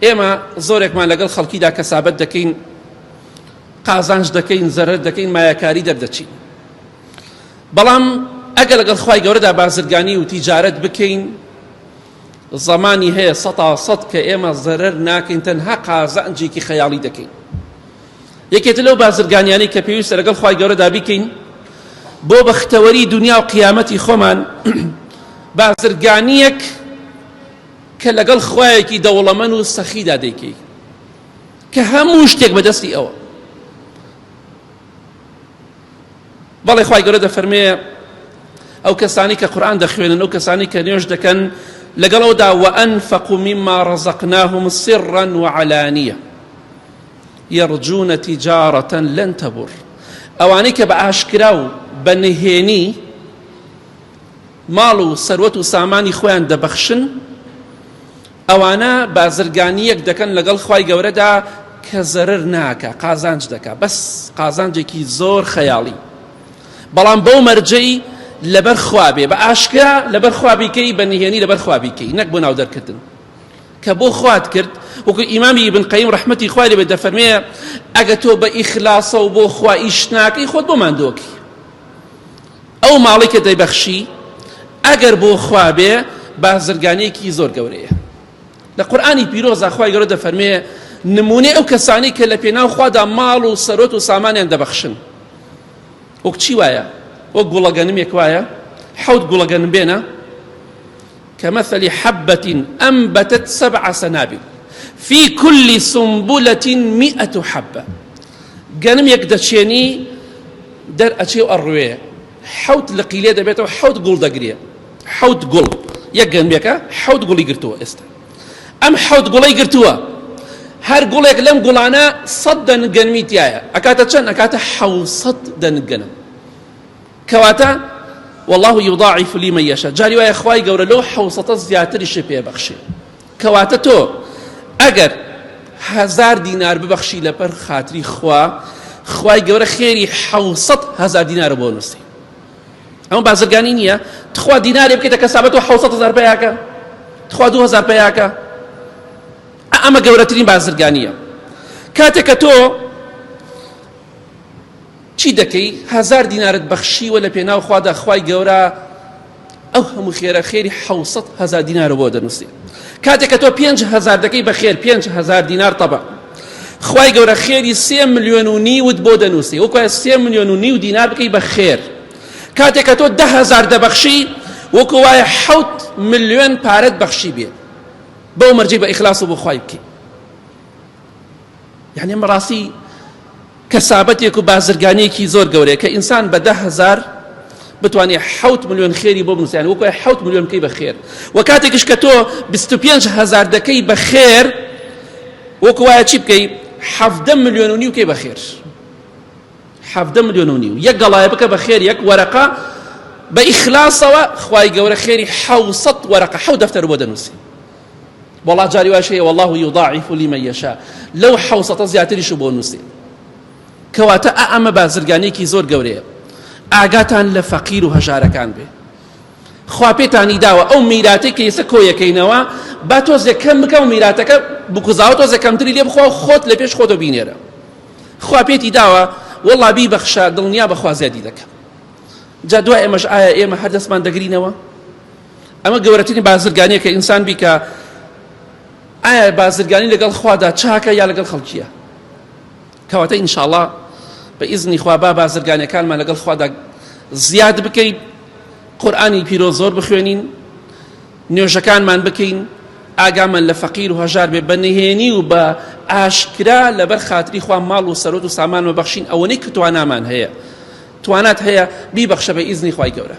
ئێمە زۆرێکمان لەگەڵ خەڵکیدا کەسابەت دەکەین، قازانج دەکەین، زەرەر دەکەین، مایەکاری دەردەچین. بەڵام ئەگەر لەگەڵ خوای گەورەدا بازرگانی و تیجارەت بکەین، زەمانی هەیە سەتا سەد کە ئێمە زەرەر ناکەین، تەنها قازانجێکی خەیاڵی دەکەین. یەکێتە لەو بازرگانیانەی کە پێویستە لەگەڵ خوای گەورەدا بیکەین بۆ بەختەوەری دنیا و قیامەتی خۆمان، بازرگانیەک کە لەگەڵ خوایەکی دەوڵەمەن و سەخیدا دەیکەی کە هەموو شتێک بەدەستی ئەوە. بەڵێ خوای گەورە دەفەرمێ ئەو کەسانی کە قورئان دەخوێنن، ئەو کەسانی کە نوێژ دەکەن، لەگەڵ ئەودا وأنفقوا مما رزقناهم سرا وعلانية يرجون تجارة لن تبور، ئەوانەی کە بە ئاشکرا و بە نهێنی ماڵ و سەروەت و سامانی خۆیان دەبەخشن، ئەوانە بازرگانییەک دەکەن لەگەڵ خوای گەورەدا کە زەرەر ناکا، قازانج دەکا، بەس قازانجێکی زۆر خەیاڵی، بەڵام بەو مەرجەی لەبەر خوا بێ، بە ئاشکرا لەبەر خوا بیکەی، بە نهێنی لەبەر خوا بیکەی، نەک بۆ ناو دەرکردن. کە بۆ خوات کرد، وەکو ئیمامی ئیبن قەیم ڕەحمەتی خوای لێ بێت دەفەرمێ ئەگە تۆ بە ئیخلاسە و بۆ خوا ئیش ناکەی خۆت بۆ ماندووەکەی. ئەو ماڵەی کە دەیبەخشی ئەگەر بۆ خوا بێ بازرگانیەکی زۆر گەورەیە. لە قورئانی پیرۆزا خوای گەورە دەفەرمێ نمونەی ئەو کەسانەی کە لە پێناو خوادا ماڵ و سەرۆت و سامانیان دەبەخشن وەک چی وایە؟ وەک گوڵەگەنمێک وایە، حەوت گوڵەگەنم بێنە كمثل حبة أنبتت سبع سنابل في كل سنبلة مئة حبة. گەنمێک دەچێنی دەر ئەچێ و ئەڕوێ، حەوت لقی لێ دەبێتەوە، حەوت گوڵ دەگرێ، حەوت گوڵ یەک گەنمێکە حەوت گوڵی گرتووە. ئێستا ئەم حەوت گوڵەی گرتووە، هەر گوڵێک لەم گوڵانە 100 دەنک گەنمی تایە، ئەکاتە چەند؟ ئەکاتە 700 دەنک گەنم. کەواتە والله یضاعف لمن یشاء، جاری وایە خوای گەورە لەو حەوسەتە زیاتریشی پێ بەخشێ. کەواتە تۆ ئەگەر هەزار دینار ببەخشی لەبەر خاتری خوا، خوای گەورە خێری حەوسەد هەزار دینارە بۆ نووسی. ئەمە بازرگانی نییە؟ تخوا دینارێ بکەیتە کەسابەت و حەوسەد هەزار پیاکە، تخوا 2000 پیاکە. ئەمە گەورەترین بازرگانییە. کاتێک کە تۆ چی دەکەی هەزار دینارت بەخشیوە لە پێناو خوادا، خوای گەورە ئەو هەموو خێرە خێری 700 هەزار دینارە بۆ دەنووسێ. کاتێک کە تۆ 5000 دەکەی بە خێر، 5000 دینار تەبع، خوای گەورە خێری 3 ملیۆن و نیوت بۆ دەنووسێ، وەکو 3 ملیۆن و نیو دینار بکەی بە خێر. کاتێک کە تۆ 10000 دەبەخشی وەکو وایە 7 ملیۆن پارەت بەخشی بێ، بەو مەرجەی بە ئیخلاص و بۆ خوای بکەی. یعنی ئەمە ڕاستی کەسابەتێک و بازرگانیەکی زۆر گەورەیە کە ئینسان بە 10000 بتوانێت 7 ملیۆن خێری بۆ بنووسێت، یعنی وەکو 7 ملیۆن بکەی بە خێر. و کاتێکیش کە تۆ 25 هەزار دەکەی بە خێر، وەکو وایە چی بکەی؟ 17 ملیۆن و نیو بکەی بە خێر. 17 ملیۆن و نیو یەک گەڵایە بکە بە خێر، یەک وەرەقە بە ئیخلاسەوە، خوای گەورە خێری 700 وەرەقە، حەوت دەفتەر بۆ دەنووسی. وەڵا جاری واش هەیە والله یضاعف لمن یشاء، لەو حەوسەتە زیاتریش بۆ نووسێ. کەواتە ئا ئەمە بازرگانیەکی زۆر گەورەیە. ئاگاتان لە فەقیر و هەژارەکان بێ. خوا پێتانی داوە ئەو میراتەی کە ئێستا کۆیەکەینەوە با تۆزێک کەم بکە و میراتەکە بکوزاوە تۆزێک کەمتری لێ بخوا و خۆت لە پێش خۆتەوە بینێرە. خوا پێتی داوە وەڵا بیبەخشە، دڵنیا بەخوا زیادی دەکە. جا دوای ئێمەش ئایا ئێمە هەر دەستمان دەگرینەوە؟ ئەمە گەورەترین بازرگانیە کە ئینسان بیکە. ئایا بازرگانی لەگەڵ خوادا چاکە یا لەگەڵ خەڵکیە؟ کەواتە ئینشاءڵا بە ئیزنی خوا با بازرگانیەکانمان لەگەڵ خوادا زیاد بکەین، قورئانی پیرۆز زۆر بخوێنین، نوێژەکانمان بکەین، ئاگامان لە فەقیر و هەژار بێ، بە نهێنی و بە ئاشکرا لەبەر خاتری خوا ماڵ و سەرۆت و سامانمە بەخشین ئەوەنەی کە توانامان هەیە. توانات هەیە بیبەخشە بە ئیزنی خوای گەورە.